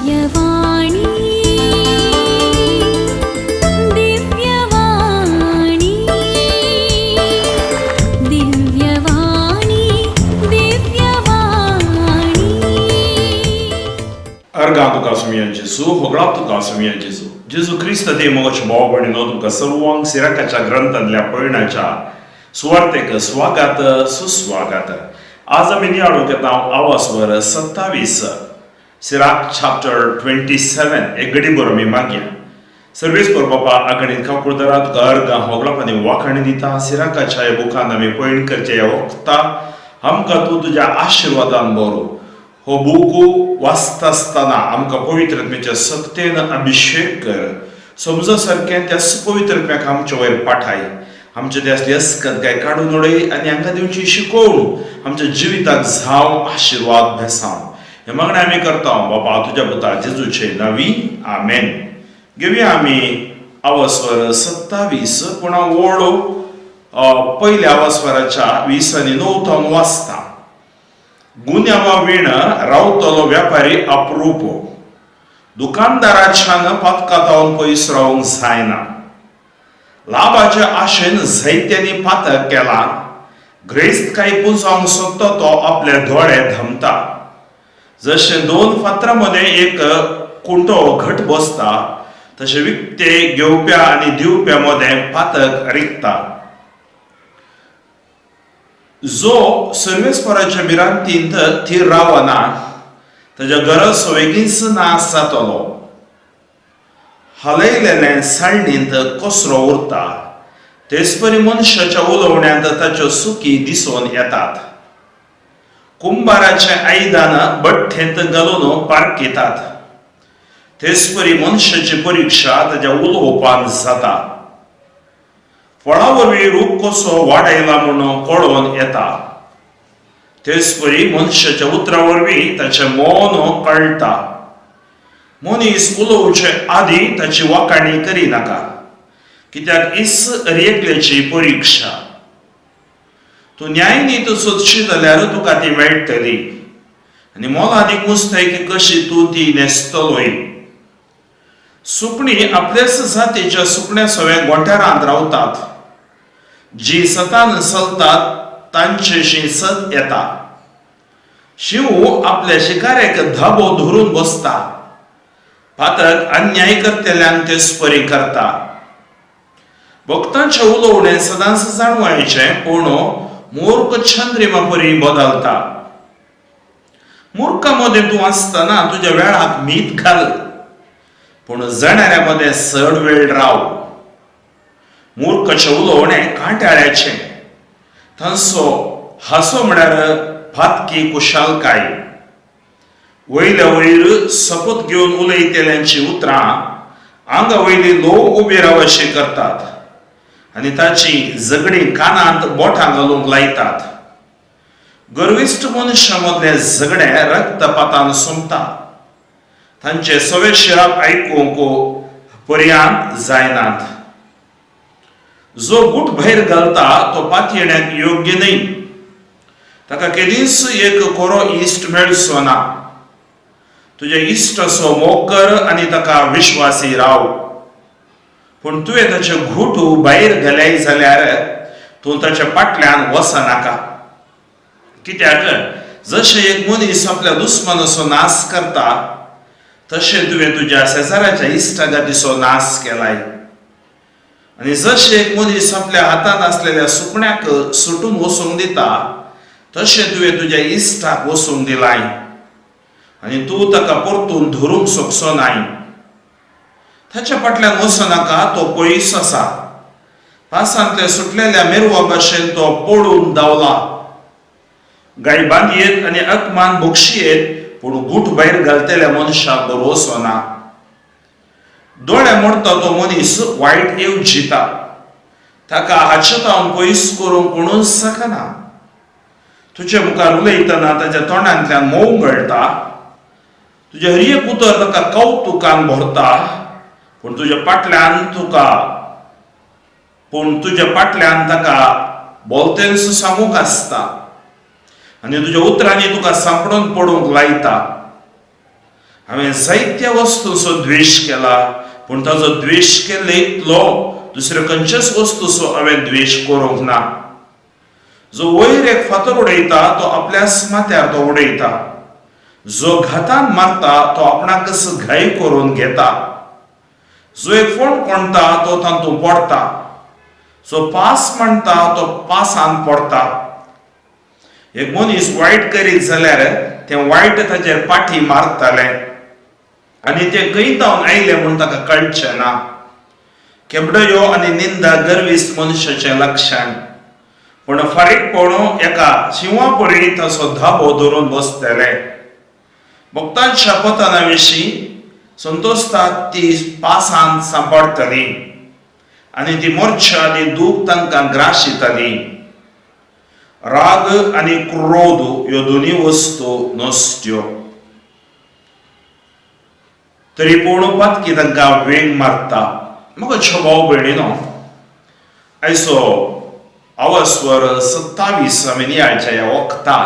दिव्यवाणी, दिव्यवाणी, दिव्यवाणी, दिव्यवाणी. अर्गां तुका सुमया जेजू, होगळाप तुका सुमया जेजू. जेजू क्रिस्त ते मोगाच्या भाव भयणीनो, तुमकां सर्वांक सिराकाच्या ग्रंथांतल्या पयणाच्या सुवार्तेक स्वागत सुस्वागत. आज आमी नियाळूंक येता आवासवर 27, सिराक चॅप्टर 27. एक गडी बरो आमी मागया. सर्वेस्पर बापा, अगणीत काकुळदरा, तुका अर्गां, होगळाप आनी वाखाणी दिता. सिराकाच्या ह्या बुकान आमी पयण करचे ह्या वखता आमकां तूं तुज्या आशिर्वादान बरो. हो बुकू वाचता आसतना आमकां पवित्र आत्म्याच्या सक्तेन अभिशेक कर. समज सारकें त्याच पवित्र आत्म्याक आमच्या वयर पाठाय. आमच्या ते असली अस्कत काय काडून उडय आनी हांकां दिवची शिकोवण आमच्या जिविताक जावं आशिर्वाद भेसांव. हे मागणें आमी करता बाबा तुज्या पुता जेजूचे नांवी, आमेन. घेवया आमी आवस्वर 27. पूण हांव ओळ पयल्या आवस्वराच्या 20 आनी 9 थावन वाचता. गुन्यांवा वीण रावतलो व्यापारी अप्रूप. दुकानदाराच्यान पातकातावन पयस रावंक जायना. लाभाच्या आशेन जायत्यांनी पातक केला. ग्रेस्त काय पुंजावंक सोदता तो आपले दोळे धमता. जशें दोन फातरां मदें एक कुंटो घट बसता, तशें विकते घेवप्या आनी दिवप्या मदें पातक रिगता. जो सर्वेस्पराच्या भिरांतींत थीर रावना, ताच्या गरज वेगींच नाश जातलो. हालयलेले साळणींत कचरो उरता, तेच परी मनशाच्या उलोवण्यांत ताच्यो चुकी दिसून येतात. कुंभाराचें आयदन भट्टेंत घालून पारखितात, तेच परी मनशाची परिक्षा ताच्या उलोवपान जाता. फळा वरवीं रूख कसो वाडयला म्हणून कळोन येता, तेच परी मनशाच्या उतरा वरवीं ताचें मन कळटा. मनीस उलोवचे आदीं ताची वाखाणी करिनाका, कित्याक हीच एकल्याची परिक्षा. तूं न्यायनीत सोदशी जाल्यार तुका ती मेळटली आनी मोलादीक मुस्तायकी कशी तूं ती न्हेसतलोय. सुकणीं आपल्याच जातीच्या सुकण्या सवें गोठ्यारांत रावतात. जी सतान चलतात तांचेशी सत येता. शींव आपल्या शिकारेक धाबो धरून बसता. पातक अन्याय करतल्यांक तेच परी करता. भक्तांचें उलोवणें सदांच जाणवायचें, पूण मूर्ख चंद्रिमा परी बदलता. मुर्खा मदें तूं आसतना तुज्या वेळाक मीत घाल, पूण जाणाऱ्या मदें चड वेळ राव. मूर्खाचें उलोवणें कांटाळ्याचें. तांचो हांसो म्हळ्यार पातकी कुशालकाय. वयल्या वयर सपत घेवन उलयतल्यांची उतरां आंगा वयली लोक उबी रावशी करतात आनी ताची झगडीं कानांत बोटां घालूंक लायतात. गर्विश्ट मनशां मदलें झगडें रक्तपातान सोंपता. तांचे सवे शिराप आयकूंक पर्यांत जायनात. जो गूट भायर घालता तो पातयेण्याक योग्य न्हय. ताका केदींच एक खरो इश्ट मेळचो ना. तुज्या इश्टाचो मोग कर आनी ताका विश्वासी राव, पूण तुवें ताचे घूट भायर घाल्याय जाल्यार तूं ताच्या फाटल्यान वचनाका. कित्याक जशें एक मनीस आपल्या दुस्मानाचो नाश करता, तशें तुवें तुज्या शेजाराच्या इश्टागतीचो नाश केलाय. आनी जशें एक मनीस आपल्या हातांत आसलेल्या सुकण्याक सुटून वचूंक दिता, तशें तुवें तुज्या इश्टाक वचूंक दिलाय आनी तूं ताका परतून धरूंक शकचो नाय. ताच्या फाटल्यान वचनाका, तो पयस आसा. पासांतल्या सुटलेल्या मेरवा भाशेन तो पळून धांवला. गाय बांदयेत आनी अकमान बक्षयेत, पूण गूट भायर घालतल्या मनशाक भरवसो ना. दोळे मोडटा तो मनीस वायट येवजिता. ताका हाचे तावन पयस करूंक कोणूच शकना. तुजे मुखार उलयतना ताच्या तोंडांतल्यान मोव गळटा. तुजें हर एक उतर ताका कौतुकान भरता, पूण तुज्या फाटल्यान ताका बोलतेंच सांगूंक आसता आनी तुज्या उतरांनी तुका सांपडून पडूंक लायता. हांवें जायत्या वस्तूंचो द्वेश केला, पूण ताजो द्वेश केल्ले इतलो दुसऱ्या खंयच्याच वस्तूचो हांवें द्वेश करूंक ना. जो वयर एक फातर उडयता तो आपल्याच माथ्यार तो उडयता. जो घातान मारता तो आपणाकच घाय करून घेता. जो एक फोण कोणता तो तातूंत पडटा. जो पास म्हणटा तो पासान पडटा. एक मनीस वायट करीत जाल्यार तें वायट ताचेर पाठी मारतालें आनी तें खंय तावन आयलें म्हूण ताका कळचें ना. केबडयो आनी निंदा गर्वीस मनशाचें लक्षण, पूण फारीकपण एका शिंवा परी ताचो धाबो धरून बसतलें. भक्तांच्या पतना विशीं संतोषता ती पासान सांबाळटली आनी ती मोर्चा आनी दूख तांकां ग्राशितली. राग आनी क्रोध ह्यो दोनी वस्तू नसत्यो, तरी पूण पातकी तांकां वेंग मारता. म्हाका भाव भयणीनो, आयचो आवस्वर 27 आमी नियाळच्या ह्या वखता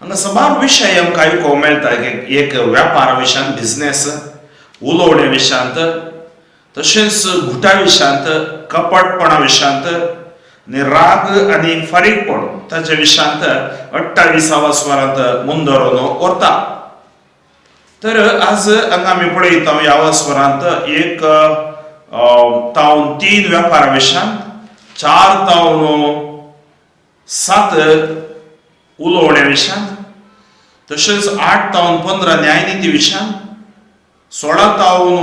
हांगा साबार विशय आमकां आयकूंक मेळटा. एक वेपारा विशयांत, बिजनेस, उलोवण्या विशयांत, तशेंच घुटा विशयांत, कपटपणा विशयांत आनी राग आनी फारीकपण ताच्या विशयांत 28 आवस्वरांत मुंदरून व्हरता. तर आज हांगा आमी पळयता ह्या आवस्वरांत 1 तावन 3 वेपारा विशयांत, 4 तावन 7 उलोवण्या विशयांत, तशेंच 8 तावन 15 न्यायनिती विशयांत, 16 तावन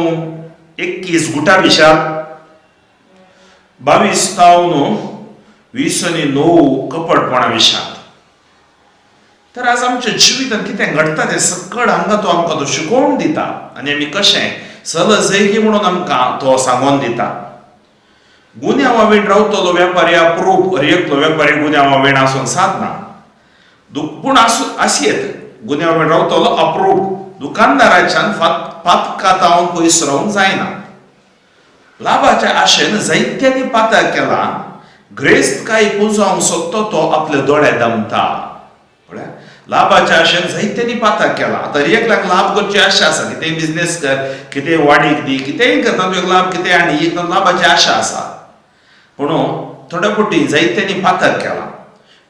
21 गुटा विशयांत, 22 तावन 20 आनी 9 कपटपणा विशयांत. तर आज आमच्या जिवितांत कितें घडटा तें सकळ हांगा तो आमकां तो शिकोवन दिता आनी आमी कशें सलजयगी म्हणून आमकां तो सांगोन दिता. गुन्यांवा वेण रावतलो वेपारी अप्रूप, हर एकलो वेपारी गुन्यांवा वेण आसून सादना, पूण आसूं आसयेत. गुन्यांवा वेण रावतलो अप्रूप दुकानदाराच्यान पातका तावन पयस रावंक जायना. लाभाच्या आशेन जायत्यांनी पातक केला. ग्रेस्त काय पुंजावंक सोदता तो आपले दोळे दमता. पळया, लाभाच्या आशेन जायत्यांनी पातक केला. आतां एकल्याक लाभ करची आशा आसा, कितेंय बिजनेस कर, कितेंय वाडीक दी, कितेंय कर, तातूंत एक लाभ कितेंय आनी एक लाभाची आशा आसा. पूण थोड्या फावटी जायत्यांनी पातक केला.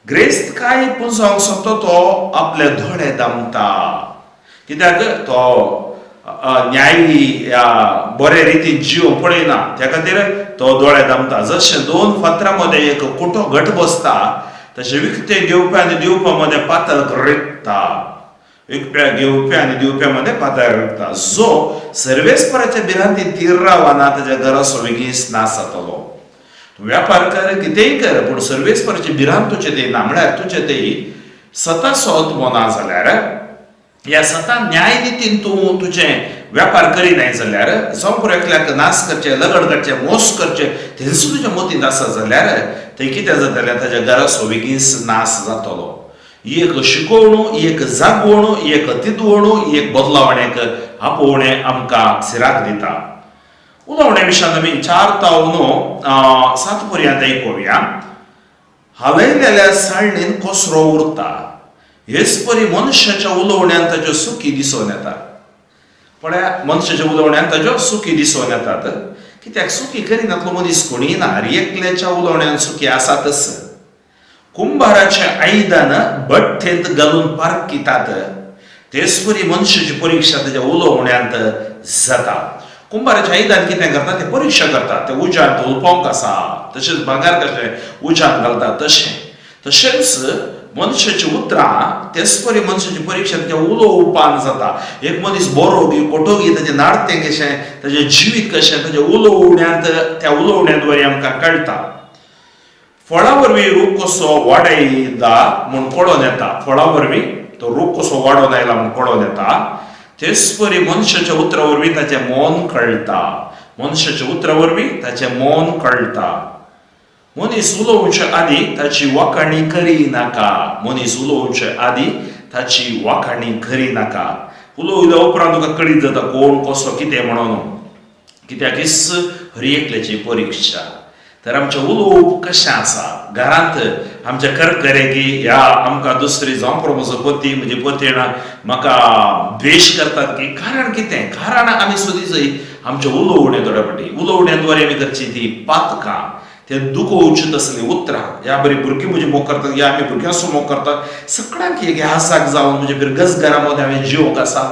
ग्रेस्त काय पुंजावंक सोदता तो आपले दोळे दमता. कित्याक तो न्यायी बरे रितीन जीव पळयना, त्या खातीर तो दोळे दमता. जशें 2 फातरां मदें एक कुटो घट बसता, तशें विकतें घेवप्या आनी दिवपा मदें पातक रिगता. विकप्या घेवप्या आनी दिवप्या मदें पातक रिगता. जो सर्वेस्पराच्या भिरांतीन थीर रावना ताच्या घराचो बेगीन नाश जातलो. व्यापार कर, कितेंय कर, पूण सर्वेस्पराची भिरांत तुजे ते ना, म्हळ्यार तुजे ते सताचो आत्मो ना जाल्यार, ह्या सता न्यायनितीन तूं तुजें व्यापार करिनाय जाल्यार, जावं पुरो एकल्याक नाश करचें, लगड करचें, मोस करचें, तेंच तुज्या मतींत आसा जाल्यार थंय कितें जातलें, ताच्या घराचो बेगीन नाश जातलो. एक शिकोवणू, एक जागवणू, एक तिदवणू, एक बदलावणेक आपोवणें आमकां सिराक दिता. उलोवण्या विशयांत आमी 4 तावन 7 पर्यंत आयकुया. हालयलेल्या साळणीन कसरो उरता, हेच परी मनशाच्या उलोवण्यान ताज्यो सुखी दिसून येता. पळया, मनशाच्या उलोवण्यान ताज्यो सुखी दिसून येतात. कित्याक सुखी करिनातलो मनीस कोणीय ना, हर एकल्याच्या उलोवण्यान सुखी आसातच. कुंभाराचें आयदन भट्टेंत घालून पारखितात, तेच परी मनशाची परिक्षा ताज्या उलोवण्यांत जाता. कुंभाराचें आयदन कितें करता, तें परिक्षा करता, तें उज्यांत उलपोवंक आसा, तशेंच भांगर कशें उज्यांत घालता तशें. तशेंच मनशाची उतरां तेच परी मनशाची परिक्षा ताच्या उलोवपान जाता. एक मनीस बरो गी खोटो गी, ताचें नाडतें कशें, ताचें जिवीत कशें, ताच्या उलोवण्यांत, त्या उलोवण्या द्वारे आमकां कळटा. फळां वरवीं रूख कसो वाडयता म्हूण कळोन येता. फळां वरवीं तो रूख कसो वाडोवन आयला म्हूण कळोन येता. तेच परी मनशाच्या उतरां वरवीं ताचें मन कळटा. मनशाच्या उतरां वरवीं ताचें मन कळटा. मनीस उलोवचे आदी ताची वाखाणी करी नाका. मनीस उलोवचे आदी ताची वाखाणी करी नाका. उलोवल्या उपरांत तुका कळीत जाता कोण कसो कितें म्हणून. कित्याक हीच हर एकल्याची परिक्षा. तर आमचें उलोवप कशें आसा घरांत आमचे करकरे की ह्या आमकां दुसरी जावं पुरो म्हजो पती म्हजी पतीण म्हाका द्वेश करतात की कारण कितें कारण आमी सोदी आमचें उलोवणें थोड्या फावटी उलोवण्या द्वारे आमी करची ती पातकां ते दुखोवची तसलीं उतरां ह्या बरी भुरगीं म्हजी मोग करतात ह्या आमी भुरग्यांचो मोग करतात सगळ्यांक एक ह्यासाक जावन म्हजे बिरगस घरा मदें हांवें जिवंक आसा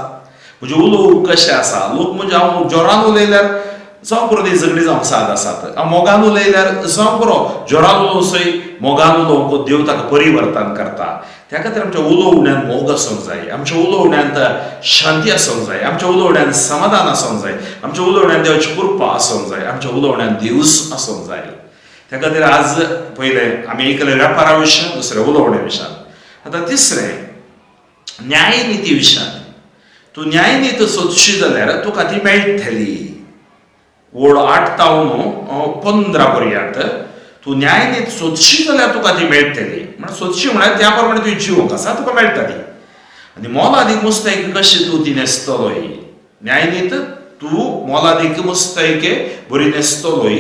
म्हजें उलोवप कशें आसा लोक म्हणजे हांव जोरान उलयल्यार जावं पुरो ती झगडीं जावंक साद आसात हांव मोगान उलयल्यार जावं पुरो जोरान उलोवसय मोगान उलोवंक देव ताका परिवर्तन करता. त्या खातीर आमच्या उलोवण्यांत मोग आसूंक जाय आमच्या उलोवण्यांत शांती आसूंक जाय आमच्या उलोवण्यांत समाधान आसूंक जाय आमच्या उलोवण्यांत देवाची कृपा आसूंक जाय आमच्या उलोवण्यांत देवूच आसूंक जाय. त्या खातीर आज पयलें आमी एकलें वेपारा विशयान दुसरें उलोवण्या विशयान आतां तिसरें न्यायनिती विशयान तूं न्यायनीत सोदशी जाल्यार तुका ती मेळटली. ओड 8 तावन 15 पर्यंत तूं न्यायनीत सोदशी जाल्यार तुका ती मेळटली. म्हळ्यार सोदशी म्हळ्यार त्या प्रमाणे तुवें जिवंक आसा तुका मेळटा ती. आनी मोलादीक मुस्तायकी कशी तूं ती न्हेसतलोय न्यायनीत तूं मोलादीक मुस्तायके बरी न्हेसतलोय.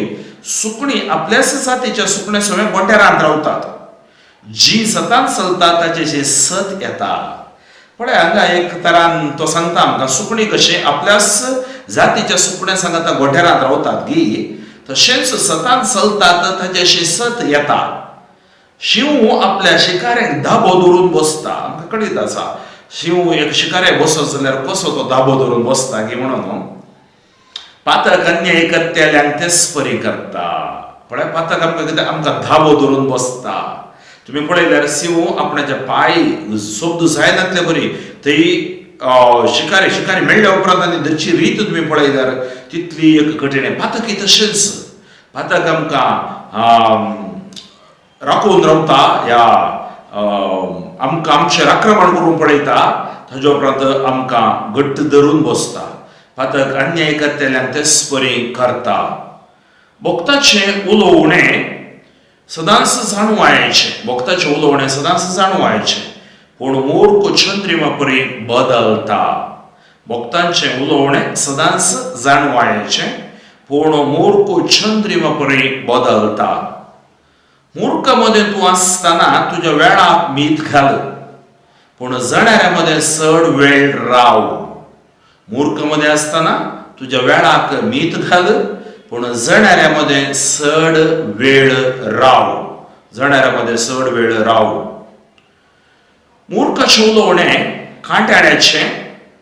सुकणीं आपल्याच जातीच्या सुकण्या सगळ्या गोट्यारांत रावतात जी सतान चलता ताचें सत येता. पळय हांगा एक तरान तो सांगता आमकां सुकणीं कशें आपल्याच जातीच्या सुकण्या सांगाता गोठ्यारांत रावतात गी तशेंच सतान चलतात ताचें सत येता. शींव आपल्या शिकाऱ्यांक दाबो धरून बसता आमकां कळीत आसा शींव एक शिकाऱ्याक बसत जाल्यार कसो तो दाबो धरून बसता की म्हणून पातक अन्याय करतल्यांक तेच परी करता. पळय पातक आमकां कितें आमकां धाबो धरून बसता. तुमी पळयल्यार शींव आपणाचे पांय शब्द जायनातले बरी थंय शिकारी शिकारी मेळ्ळ्या उपरांत आनी धरची रीत तुमी पळयल्यार तितली एक कठीण. पातकी तशेंच पातक आमकां राखून रावता ह्या आमकां आमचेर आक्रमण करून पळयता ताज्या उपरांत आमकां घट्ट धरून बसता. पातक अन्याय करतल्यांक तेच परी करता. भक्ताचें उलोवणें सदांच जाणवायचें भक्ताचें उलोवणें सदांच जाणवायचें पूण मूर्ख चंद्रिमा परी बदलता. भक्तांचें उलोवणें सदांच जाणवायचें पूण मूर्ख चंद्रिमा परी बदलता. मूर्ख मदें तूं आसतना तुज्या वेळाक मीत घाल पूण जणाऱ्या मदें चड वेळ राव. मूर्ख मदें आसतना तुज्या वेळाक मीत घाल पूण जणाऱ्या मदें चड वेळ राव जणाऱ्या मदें चड वेळ राव. मूर्खाचें उलोवणें कांटाळ्याचें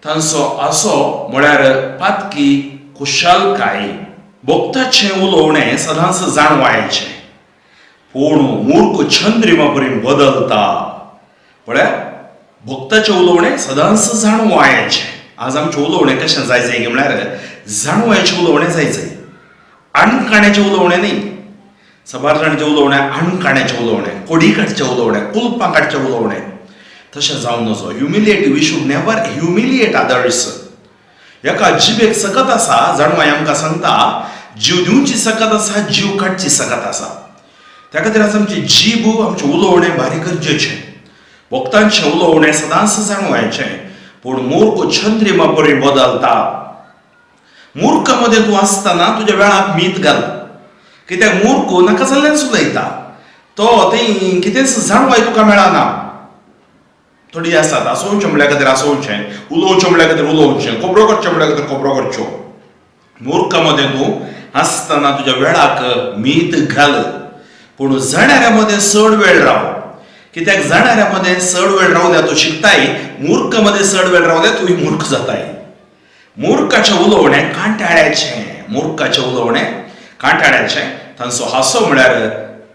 तांचो आसो म्हळ्यार पातकी खुशालकाय. भक्ताचें उलोवणें सदांच जाणवायचें पूण मूर्ख चंद्रिमा परी बदलता. पळय भक्ताचें उलोवणें सदांच जाणवायचें. आज आमचें उलोवणें कशें जाय जाय म्हळ्यार जाणवायचें उलोवणें जाय जाय अणकाण्याचें उलोवणें न्ही. साबार जाणांचें उलोवणें अणकाण्याचें उलोवणें कोडी काडचें उलोवणें कुलपां काडचें उलोवणें तशें जावं नजो. Humiliate we should never humiliate others. एका जिबेक सकत आसा जाणवाय आमकां सांगता जीव दिवची सकत आसा जीव काडची सकत आसा. त्या खातीर आज आमची जीब आमचें उलोवणें भारी गरजेचें. भक्तांचें उलोवणें सदांच जाणवायचें पूण मूर्ख चंद्रिमा परी बदलता. मूर्ख मदें तूं आसतना तुज्या वेळाक मीत घाल कित्याक मूर्ख नाका जाल्ल्यान उलयता तो थंय कितेंच जाणवाय तुका मेळना. थोडी आसात आसोवचें म्हणल्या खातीर आसोवचें उलोवचें म्हणल्या खातीर उलोवचें खबरो करचें म्हणल्या खातीर खबरो करच्यो. मूर्खा मदें तूं आसतना तुज्या वेळाक मीत घाल पूण जाणाऱ्या मदें चड वेळ राव कित्याक जाणाऱ्या मदें चड वेळ रावल्यार तूं शिकताय मूर्ख मदें चड वेळ रावल्यार तूं मूर्ख जाताय. मूर्खाचें उलोवणें कांटाळ्याचें मूर्खाचें उलोवणें कांटाळ्याचें तांचो हांसो म्हळ्यार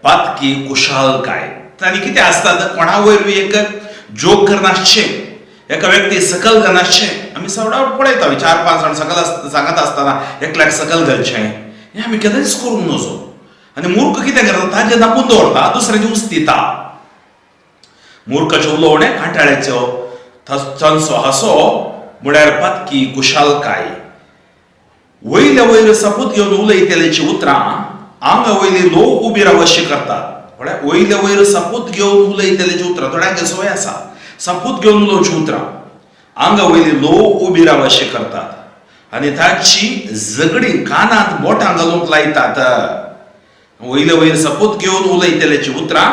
पातकी कुशालकाय. आनी कितें आसता कोणा वयर एक जोक करनासचें एका व्यक्ती सकल घालनासचें आमी सगळ्या पळयता 4-5 जाण सकल सांगत आसतना एकल्याक सकल घालचें हें आमी केन्नाच करूंक नजो. आनी मूर्ख कितें करता ताजें धांपून दवरता दुसऱ्याचें उस्तिता. मूर्खाचें उलोवणें कांटाळ्याचो तांचो हांसो म्हळ्यार पातकी कुशालकाय. वयल्या वयर सपूत घेवन उलयतल्याची उतरां आंगा वयली लोक उबी रावशी करतात. म्हळ्यार वयल्या वयर सपूत घेवन उलयतल्याची उतरां थोड्यांक संवय आसा सपूत घेवन उलोवची उतरां आंगा वयली लोक उबी रावशी करतात आनी ताची झगडीं कानांत बोटां घालूंक लायतात. वयले वयर सपूत घेवन उलयतल्याची उतरां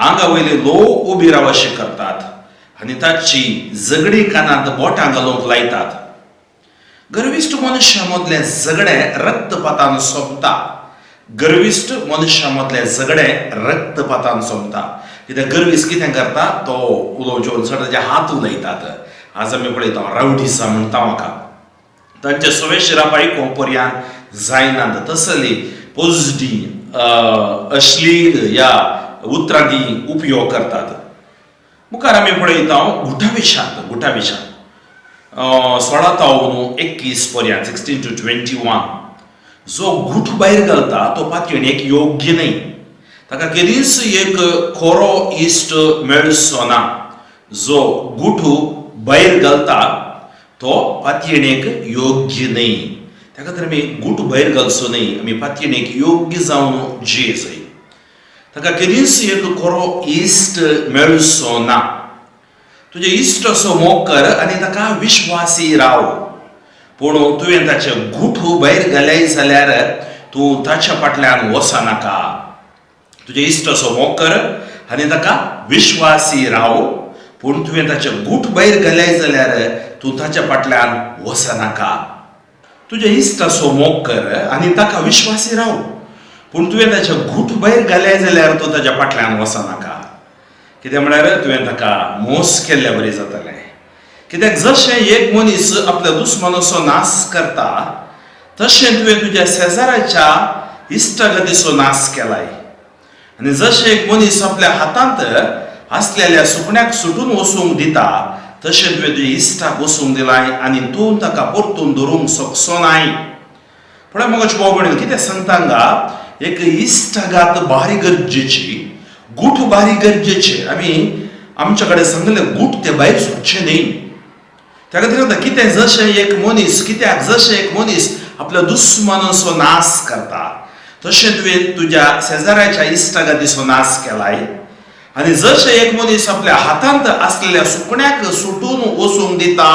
आंगा वयली लोक उबी रावशी करतात आनी ताची झगडी कानांत बोटां घालूंक लायतात. गर्विश्ट मनुष्या मदलें झगडें रक्तपातान सोंपता. गर्विश्ट मनशां मदलें झगडें रक्तपातान सोंपता. कित्याक गर्विश्ट कितें करता, तो उलोवचो चड ताचे हात उलयतात. आज आमी पळयता रावडिसां म्हणटा म्हाका तांचे सवे शिराप आयकूंक पर्यान जायनात तसली पोजडी अश्लील ह्या उतरांनी उपयोग करतात. मुखार आमी पळयता गुठाविशांत, गुठाविशांत 16 तावन 21 पर्यंत, 16 to 21. जो गूठ भायर घालता तो पातयेणेक योग्य न्हय, ताका केदींच एक खरो इश्ट मेळचो ना. जो गूठ भायर घालता तो पातयेणेक योग्य न्हय. त्या खातीर आमी गूठ भायर घालचो न्हय, आमी पातयेणेक योग्य जावन जिये जाय. ताका केदींच एक खरो इश्ट मेळचो ना. तुजे इश्टाचो मोग कर आनी ताका विश्वासी राव, पूण तुवें ताचे गूठ भायर घालय जाल्यार तूं ताच्या फाटल्यान वचनाका. तुजे इश्टाचो मोग कर आनी ताका विश्वासी राव, पूण तुवें ताचे गूठ भायर घालय जाल्यार तूं ताच्या फाटल्यान वचनाका. तुज्या इश्टाचो मोग कर आनी ताका विश्वासी राव, पूण तुवें ताचे गूठ भायर घालय जाल्यार तूं ताच्या फाटल्यान वचनाका. कितें म्हळ्यार तुवें ताका मोस केल्ल्या बरी जातलें. कित्याक जशें एक मनीस आपल्या दुस्मानाचो नाश करता, तशें तुवें तुज्या शेजाराच्या इश्टागतीचो नाश केलाय. आनी जशें एक मनीस आपल्या हातांत आसलेल्या सुकण्याक सुटून वचूंक दिता, तशें तुवें तुज्या इश्टाक वचूंक दिलाय आनी तूं ताका परतून धरूंक शकचो नाय. पळय मोगाचे भाव भयणीन, कितें सांगता हांगा, एक इश्टागात भारी गरजेची, गूठ भारी गरजेचे. आमी आमच्या कडेन सांगले गूठ ते भायर सुटचे न्हय. त्या खातीर आतां कितें, जशें एक मनीस, कित्याक जशें एक मनीस आपल्या दुस्मानाचो नाश करता, तशें तुवें तुज्या शेजाऱ्याच्या इश्टागतीचो नाश केलाय. आनी जशें एक मनीस आपल्या हातांत आसलेल्या सुकण्याक सुटून वचूंक दिता,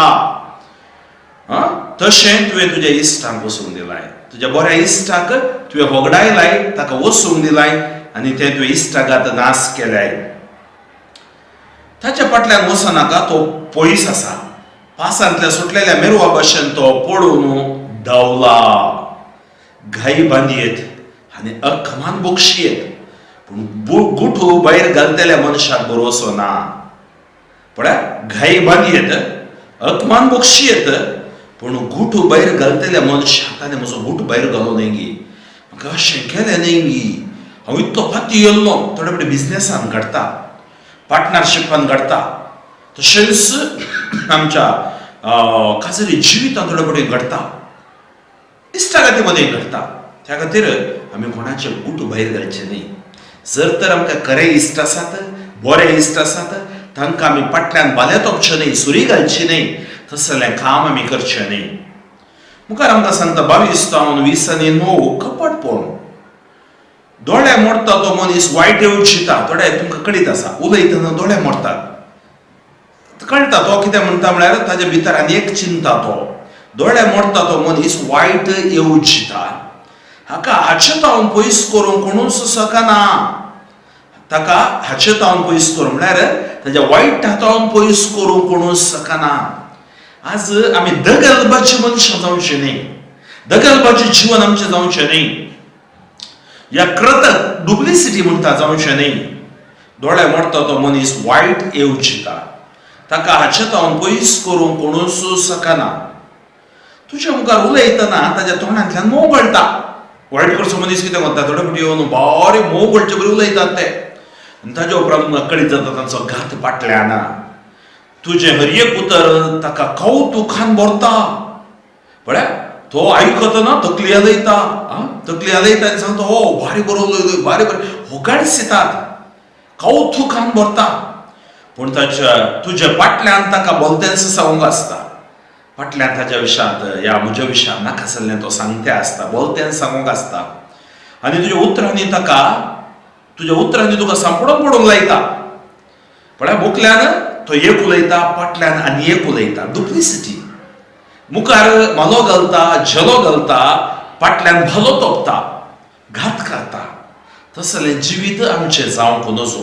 तशें तुवें तुज्या इश्टांक वचूंक दिलाय. तुज्या बऱ्या इश्टाक तुवें होगडायलाय, ताका वचूंक दिलाय आनी तें तुवें इश्टागात नाश केल्याय. ताच्या फाटल्यान वचनाका, तो पयस आसा. पासांतल्या सुटलेल्या मेरवा भशेन तो पळून धांवला. घाई बांदयेत आनी अकमान बक्षयेत, पूण गुठू भायर घालतल्या मनशाक भरोसो ना. पळय, घाई बांदयेत, अकमान बक्षयेत, पूण गुठू भायर घालतल्या मनशाक, ताणें म्हजो गुठ भायर घालो न्हय गी, म्हाका अशें केलें न्हय गी, हांव इतलो फाती येयल्लो. थोडे फावटी बिजनेसान घडटा, पार्टनरशिपान घडटा, तशेंच आमच्या खाजगी जिवितांत थोडे फावटी घडटा, इश्टागती मदें घडटा. त्या खातीर आमी कोणाचे गुट भायर घालचे न्हय. जर तर आमकां खरे इश्ट आसात, बरे इश्ट आसात, तांकां आमी फाटल्यान भाले तोपचे न्हय, सुरी घालची न्हय, तसलें काम आमी करचें न्हय. मुखार आमकां सांगता 22 तावन 29, कपटपण. दोळे मोडटा तो मनीस वायट येवजिता. थोडे तुमकां कळीत आसा, उलयतना दोळे मोडटात, कळटा तो कितें म्हणटा म्हळ्यार ताच्या भितर आनी एक चिंता. तो दोळे मोडटा तो मनीस वायट येवजिता. हाका हाचे तावन पयस करूंक कोणूच शकना. ताका हाचे तावन पयस करूंक म्हळ्यार ताच्या वायट हातावन पयस करूंक कोणूच शकना. आज आमी दगलबाजी मनशां जावचें न्हय, दगलबाजी जीवन आमचें जावचें न्हय, या कृतक डुप्लिसिटी म्हणटा जावचें न्हय. दोळे मोडटा तो मनीस वायट येवजिता, ताका हाचे तावन पयस करूंक कोणूच शकना. तुज्या मुखार उलयतना ताच्या तोंडांतल्यान मोव गळटा. वायट करचो मनीस कितें करता, थोडे फावटी येवन बरे मोव गळचे बरी उलयतात ते आनी ताच्या उपरांत तुमकां कळीत जाता तांचो घात फाटल्यान. तुजें हर एक उतर ताका कौतुकान भरता. पळय, तो आयकतना तकली हालयता, आं, तकली हालयता आनी सांगता, हो भारी बरो उलयलो, भारी बरो होगाडसितात, कौतुकान भरता. पूण ताच्या तुज्या फाटल्यान ताका बोलतेंच सांगूंक आसता. फाटल्यान ताच्या विशयांत या म्हज्या विशयांत नाका जाल्लें तो सांगते आसता, बोलतेंच सांगूंक आसता. आनी तुज्या उतरांनी ताका, तुज्या उतरांनी तुका सांपडून पडूंक लायता. पळय, मुखल्यान तो एक उलयता, फाटल्यान आनी एक उलयता. डुप्लिसिटी. मुखार मालो घालता, झेलो घालता, फाटल्यान भालो तोपता, घात करता. तसलें जिवीत आमचें जावंक नजो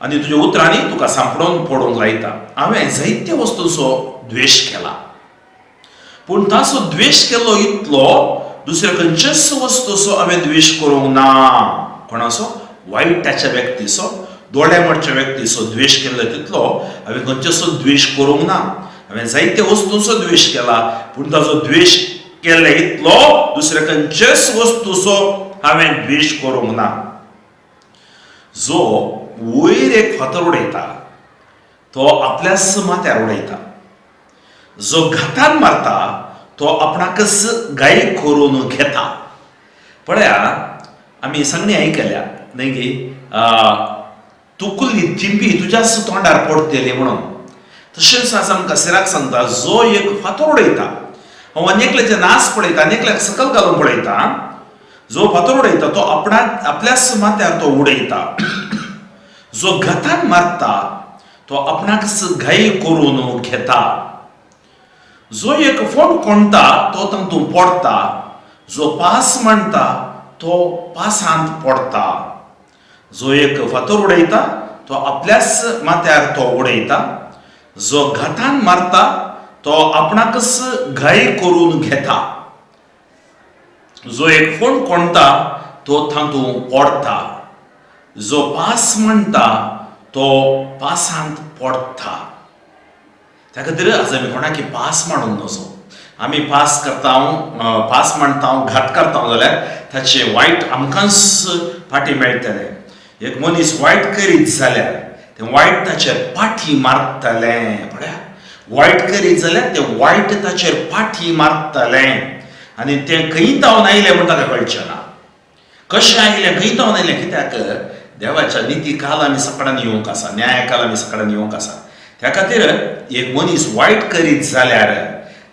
आनी तुज्या उतरांनी तुका सांपडोवन पडोवंक लायता. हांवें जायत्या वस्तूंचो द्वेश केला, पूण ताचो द्वेश केलो इतलो दुसऱ्या खंयच्याच वस्तूचो हांवें द्वेश करूंक ना. कोणाचो? वायटाच्या व्यक्तीचो, दोळे मोडच्या व्यक्तीचो द्वेश केल्लो तितलो हांवें खंयचोसो द्वेश करूंक ना. हांवें जायत्या वस्तूंचो द्वेश केला, पूण ताचो द्वेश केल्ले इतलो दुसऱ्या खंयच्याच वस्तूचो हांवें द्वेश करूंक ना. जो वयर एक फातर उडयता तो आपल्याच माथ्यार उडयता, जो घातान मारता तो आपणाकच गाय करून घेता. पळया, आमी सांगणी आयकल्या न्हय गी, तुकुल्ली थिंपी तुज्याच तोंडार पडटली म्हणून. तशेंच आज आमकां सिराक सांगता, जो एक फातर उडयता, हांव आनी एकल्याचे नास पळयता, आनी एकल्याक सकल घालून पळयता, जो फातर उडयता तो आपणाक आपल्याच माथ्यार तो उडयता, जो घातान मारता तो आपणाकच घाई करून घेता, जो एक फोंड कोणता तो तातूंत पडटा, जो पास मांडटा तो पासांत पडटा. जो एक फातर उडयता तो आपल्याच माथ्यार तो उडयता, जो घातान मारता तो आपणाकच घाई करून घेता, जो एक फोंड कोणता तो तातूंत पडटा, जो पास म्हणटा तो पासांत पडटा. त्या खातीर आज आमी कोणाकी पास मांडूंक नजो. आमी पास करता, पास मांडटा, घात करता जाल्यार ताचें वायट आमकांच फाटीं मेळटलें. एक मनीस वायट करीत जाल्यार तें वायट ताचेर पाठी मारतलें. पळया, वायट करीत जाल्यार तें वायट ताचेर पाठी मारतलें आनी तें खंय तावन आयलें म्हूण ताका कळचें ना, कशें आयलें, खंय तावन आयलें. कित्याक देवाच्या निती काल आमी सकाळान येवंक आसा, न्याय काल आमी सकाळान येवंक आसा. त्या खातीर एक मनीस वायट करीत जाल्यार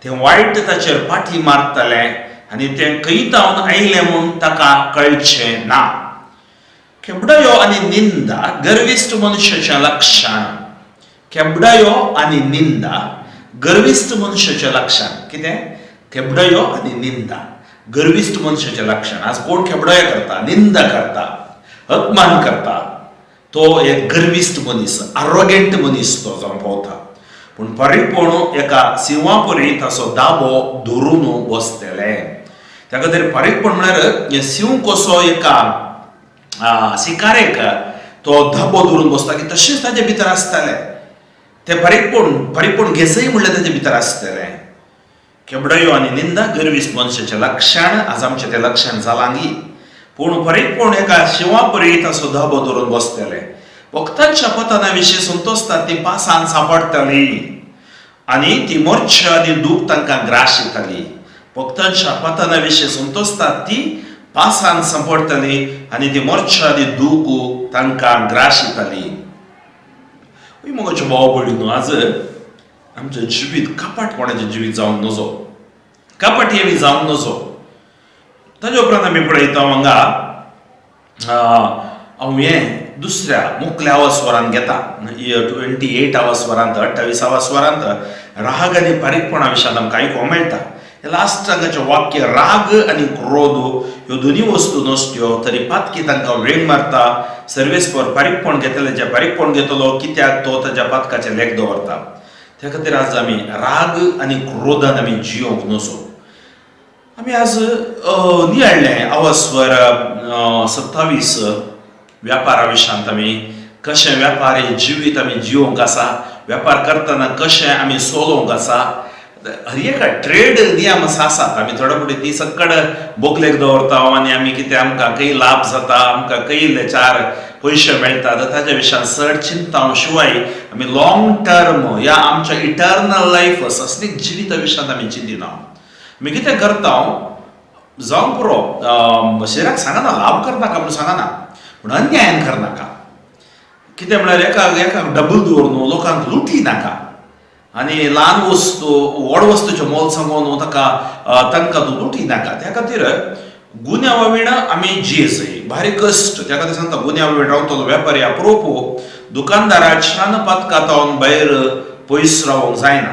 तें वायट ताचेर पाठी मारतलें आनी तें खंय तावन आयलें म्हूण ताका कळचें ना. खेबडायो आनी निंदा गर्विश्ट मनशाचें लक्षण. खेबडायो आनी निंदा गर्विश्ट मनशाचें लक्षण. कितें? खेबडायो आनी निंदा गर्विश्ट मनशाचें लक्षण. आज कोण खेबडायो करता, निंदा करता, अपमान करता, तो एक गर्विश्ट मनीस, आरोगेंट मनीस तो जावन पावता. पूण फारीकपण एका सिंवा परी ताचो दाबो धरून बसतलें. त्या खातीर फारीकपण म्हळ्यार हें सिंव कसो एका शिकारेक तो धाबो धरून बसता की तशेंच ताजे भितर आसतालें तें फारीकपण. फारीकपण घेसय म्हणल्यार ताजे भितर आसतलें. खेबडयो आनी निंदा गर्वीस मनशाचें लक्षण. आज आमचें तें लक्षण जालां गी. पूण फारीकपण एका शिंवा परी ताचो धाबो धरून बसतलें. भक्तांच्या पतना विशीं संतोसतात ती पासान सांपडटली आनी ती मोर्चा आनी दूख तांकां ग्रास येताली. भक्तांच्या पतना विशीं संतोसतात ती पासान सांपडटली आनी ती मोर्चा आनी दूख तांकां ग्रास येताली. मोगाच्यो भाव भयणीनो, आज आमचें जिवीत कपाटपणाचें जिवीत जावंक नजो, कपाटी आमी जावंक नजो. ताच्या उपरांत आमी पळयता हांगा, हांव हें दुसऱ्या मुखल्या स्वरान घेता, 28 स्वरांत, 28 स्वरांत राग आनी बारीकपणा विशयांत आमकां आयकूंक मेळटा. लास्ट हांगाचें वाक्य, राग आनी क्रोध ह्यो दोनी वस्तू नसत्यो तरी पातकी तांकां वेंग मारता. सर्वेस्पर बारीकपण घेतल्याचे बारीकपण घेतलो, कित्याक तो ताच्या पातकाचें लेख दवरता. त्या खातीर आज आमी राग आनी क्रोधान आमी जियोंक नजो. आमी आज नियाळ्ळें अवस्वर 27, व्यापारा विशयांत आमी कशें व्यापारी जिवीत आमी जियोंक आसा, व्यापार करतना कशें आमी चलोवंक आसा. हर एका ट्रेड नियम आसात. आमी थोडे फावटी ती सक्कड बोकलेक दवरता आनी आमी कितें आमकां खंय लाभ जाता, आमकां खंय चार पयशे मेळटात ताच्या विशयान चड चिंता. शिवाय आमी लॉंग टर्म या आमच्या इटर्नल लायफ, सस्नीक जिविता विशयांत आमी चिंतिना. आमी कितें करता जावंक पुरो, शिराक सांगना, लाभ करनाका म्हणून सांगना, पूण अन्यायान करनाका. कितें म्हळ्यार एका एका डबल दवर न्हू, लोकांक लुटी नाका आनी ल्हान वस्तू व्हड वस्तूचें मोल सांगून ताका तांकां तूं लुटी नाका. त्या खातीर गुन्यांवा विणा आमी जियेसय भारी कश्ट. त्या खातीर सांगता, गुन्यांवा विण रावतलो वेपारी अप्रोप दुकानदाराच्यान पातकातावन भायर पयस रावंक जायना.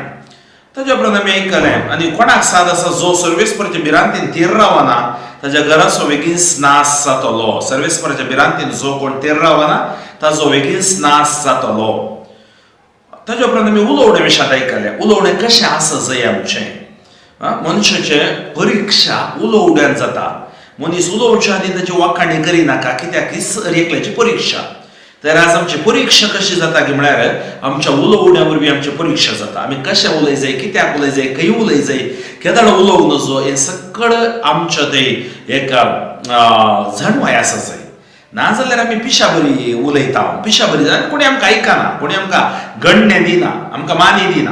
ताज्या उपरांत आमी आयकलें आनी कोणाक साद आसा जो सर्वेस्पराच्या भिरांतीन थीर रावना ताज्या घराचो बेगीनच नाश जातलो. सर्वेस्पराच्या भिरांतीन जो कोण थीर रावना ताजो बेगीनच नाश जातलो. ताज्या उपरांत आमी उलोवणें विशयांत आयकलें. उलोवणें कशें आसा जंय आमचें मनशाचें परिक्षा उलोवण्यान जाता. मनीस उलोवच्या आदी ताची वाखाणी करिनाका, कित्याक ही हर एकल्याची परिक्षा. तर आज आमची परिक्षा कशी जाता की म्हळ्यार आमच्या उलोवण्या वरवीं आमची परिक्षा जाता. आमी कशें उलय जाय, कित्याक उलय जाय, खंय उलय जाय, केदळ उलोवंक नजो, हें सगळें आमच्या थंय एक जाणवाय आसा जाय. नाजाल्यार आमी पिशा बरी उलयता, पिशा बरी आनी कोणी आमकां आयकना, कोणी आमकां गण्य दिना, आमकां मानी दिना.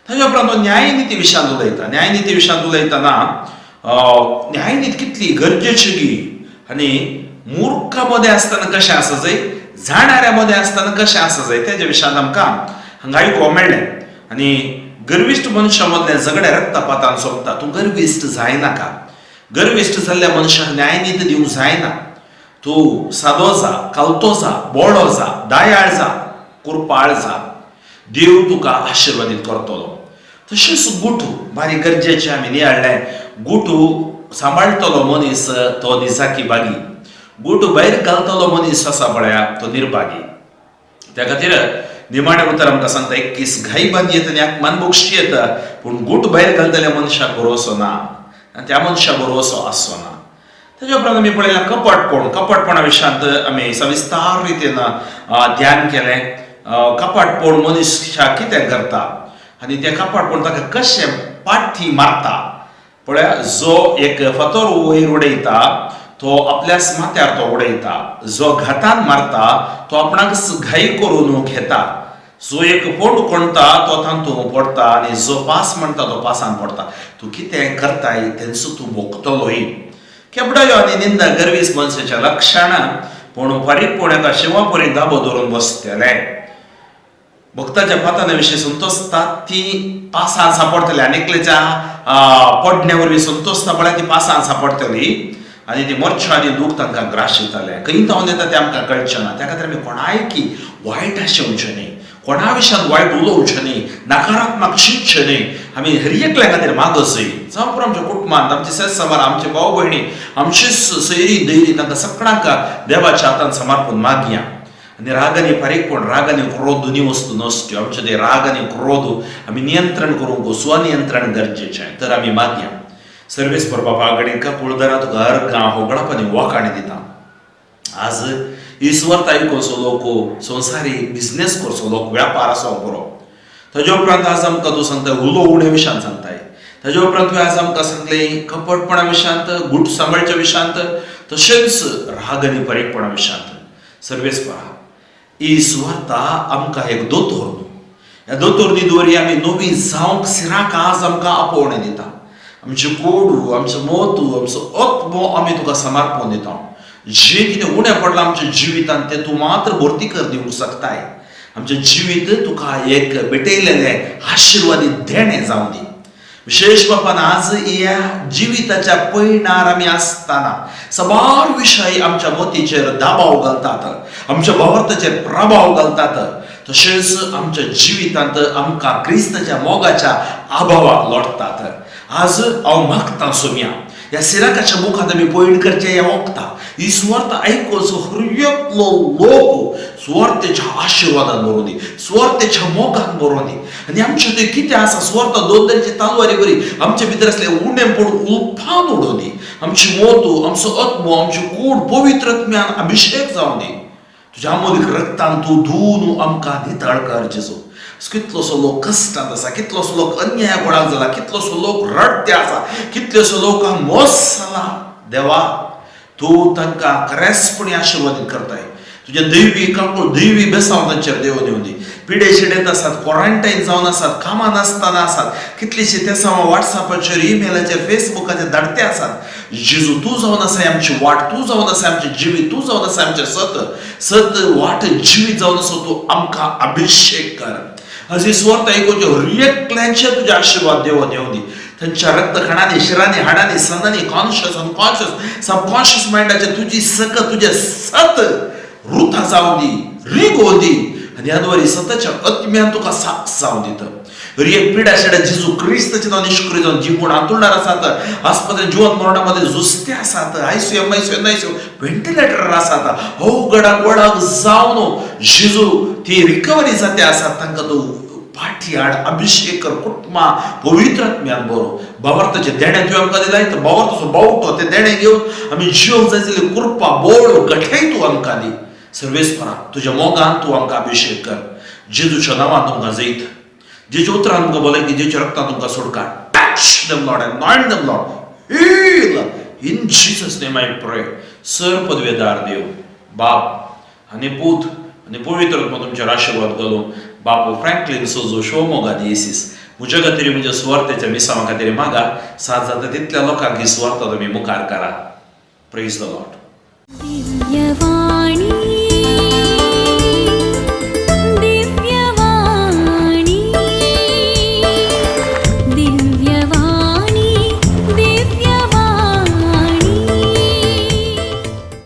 ताज्या उपरांत तो न्यायनिती विशयांत उलयता. न्यायनिती विशयांत उलयतना न्यायनीत कितली गरजेची गी आनी मुर्खा मदें आसतना कशें आसा जाय, जाणाऱ्या मदें आसतना कशें आसा जाय, तेज्या विशयांत आमकां हांगा आयकूंक मेळ्ळें. आनी गर्विश्ट मनशां मदलें झगडें रक्तपातान सोंपता. तूं गर्विश्ट जायनाका. गर्विश्ट जाल्ल्या मनशाक न्यायनीत दिवंक जायना. तूं सादो जा, कालतो जा, बोडो जा, दयाळ जा, कुरपाळ जा, देव तुका आशिर्वादीत करतलो. तशेंच गुटू बारीक गरजेचें आमी नियाळ्ळें. गुटू सांबाळटलो मनीस तो निजाकी बागी, गुटू भायर घालतलो मनीस आसा पळया तो निर्भागी. त्या खातीर निमाणें उतर आमकां सांगता, एक कीस घाई बांदी येता आनी एक मानबोक्षी येता, पूण गूट भायर घालतल्या मनशाक भरवसो ना आनी त्या मनशाक भरवसो आसचो ना. ताच्या उपरांत आमी पळयलां कपटपण. कपटपणा विशयांत आमी सविस्तार रितीन ध्यान केलें. कपटपण मनशाक कितें करता आनी तें कपटपण ताका कशें पाठी मारता. पळया, जो एक फातर वयर उडयता तो आपल्याच माथ्यार तो उडयता, जो घातान मारता तो आपणाकच घाई करून घेता, जो एक पोट कोणता तो तातूंत पडटा आनी जो पास म्हणटा तो पासान पडटा. तूं कितें करताय तेंचो तूं भोगतलोय. केबडायो आनी निंदा गर्वीस मनशाच्या लक्षणां, पूण फारीकपण एका शिंवा परी दाबो धरून बसतलें. भक्ताच्या पाताना विशीं संतोषता ती पासान सापडटली आनी एकल्याच्या पडण्या वरवीं संतोषता पळय ती पासान सापडटली आनी ती मरच्या आनी दूख तांकां ग्राशितलें. खंय जावन येता तें आमकां कळचें ना. त्या खातीर आमी कोणायकी वायट आशेवचें न्ही, कोणा विशयान वायट उलोवचें न्ही, नकारात्मक चिंतचें न्ही. आमी हर एकल्या खातीर मागोसय, जावं पुरो आमच्या कुटुंबांत आमचे शेज-सामार, आमचे भाव भयणी, आमची सैरी दैरी, तांकां सगळ्यांक देवाच्या हातान समर्पून मागया. आनी राग आनी फारीकपण, राग आनी क्रोध दोनी वस्तू नसत्यो. आमचे ते राग आनी क्रोध आमी नियंत्रण करूंक स्वनियंत्रण गरजेचें. तर आमी मागया. सर्वेस्पर बापा कडेन कुळदरा तुका अर्गां होगळप आनी वाखाणी दिता. आज ईश्वर आयकोचो लोक संवसारी बिजनेस करचो लोक व्यापार आसो बरो. ताज्या उपरांत आज आमकां तूं सांगताय उलोवणे विशयांत सांगताय. ताज्या उपरांत तुवें आज आमकां सांगलें कपटपणा विशयांत, गूट सांबाळच्या विशयांत, तशेंच राग आनी परीकपणा विशयांत. सर्वेस्परा, ही सुवार्ता आमकां एक दोतोर न्हू, ह्या दोतोरनी दवरी आमी नवी जावंक सिराक आज आमकां आपोवणें दिता. आमचें कोडू, आमचो मोतू, आमचो आत्मो आमी तुका समर्पण दिता. जें कितें उणें पडलां आमच्या जिवितांत तें तूं मात्र भरती कर दिवंक शकताय. आमचें जिवीत तुका एक भेटयलेलें आशिर्वादीत देणें जावं दी. विशेश बापान आज ह्या जिविताच्या पयणार आमी आसतना साबार विशय आमच्या मतीचेर दबाव घालतात, आमच्या भावार्थाचेर प्रभाव घालतात, तशेंच आमच्या जिवितांत आमकां क्रिस्ताच्या मोगाच्या अभावाक लोटतात. आज हांव मागतां सोम्या, ह्या सिराकाच्या मुखांत आमी पयण करचें हें वखता ही सुवार्थ आयकोचो हर एकलो लोक सुवार्थेच्या आशिर्वादान भरून दी, सुवार्थेच्या मोगान भरून दी. आनी आमचें थंय कितें आसा सुवार्थ दोन तरेची तालवारी बरी आमचे भितर आसले उणें पडून उलपान उडोवं दी. आमची मोतू, आमचो आत्मो, आमची कूड पवित्र आत्म्यान अभिशेक जावं दी. तुज्या आमोलीक रक्तान तूं धुवन आमकां नितळ कर जेजू. कितलोसो लोक कश्टांत आसा, कितलोसो लोक अन्याया गोळाक जाला, कितलोसो लोक रडते आसा, कितल्योसो लोकांक मोस जाला. देवा, तूं तांकां खरेंचपणी आशिर्वादीत करताय. तुजें दैवी काकूळ, दैवी बेसांव तांचेर देव दिवं दी. पिडे शिडेंत आसात, क्वॉरंटायन जावन आसात, कामां नासतना आसात, कितलीशीं तेसांवां वॉट्सॅपाचेर, ईमेलाचेर, फेसबुकाचेर धाडते आसात. जेजू, तूं जावन आसा आमची वाट, तूं जावन आसा आमचें जिवीत, तूं जावन आसा आमचें सत. सत वाट जिवीत जावन आसा तूं आमकां अभिशेक कर. आज ही सुवार्थ आयकुचे हर एकल्यांचे तुजे आशिर्वाद देव देव दी. तांच्या रक्तखणांनी, शिरांनी, हाडांनी, संदांनी, कॉन्शियस, अनकॉन्शियस, सबकॉन्शियस मायंडाचे तुजी सकत, तुजें सत रुथा जावं दी, रिगोवं दी आनी ह्या द्वारी सताच्या आत्म्यान तुका साक्ष जावं दिता. हर एक पिडा शेडा जेजू क्रिस्ताचे नांव निश्क्रिय जावन जिवून आंतुळणार आसात, आस्पत्रेन जिवन मरणा मदें जुस्ते आसात, आयसीयू, एमआयसीयू, एनआयसीयू, व्हेंटिलेटर आसात, अवघडाक वडाक जावन जेजू ती रिकवरी जाते आसात, तांकां तूं पाठी हाड, अभिशेक कर, कुटुंबां पवित्र आत्म्यान बरो. भावार्थाचें देणें तुवें आमकां दिलां, तर भावार्थाचो बावटो तें देणें घेवन आमी जिवंक जाय जाल्यार कृपा बोळ गठय तूं आमकां दी. सर्वेस्परा, तुज्या मोगान तूं आमकां अभिशेक कर. जेजूच्या नांवान तुमकां जैत, जेच्या उतरान तुमकां भलायकी, जेच्या रक्तान तुमकां सोडका. Touch them, Lord, anoint them, Lord, heal. In Jesus name I pray. Sir पदवेदार देव बाप आनी पूत आनी पवित्र आत्मा तुमचेर आशिर्वाद घालूं. बापू फ्रँकलीन सोजो, शिवमोगा दियेसीस, म्हज्या खातीर, म्हज्या सुवार्थेच्या मिसांवा खातीर मागा. साथ जाता तितल्या लोकांक ही सुवार्थ तुमी मुखार करा. Praise the Lord. Divyavani.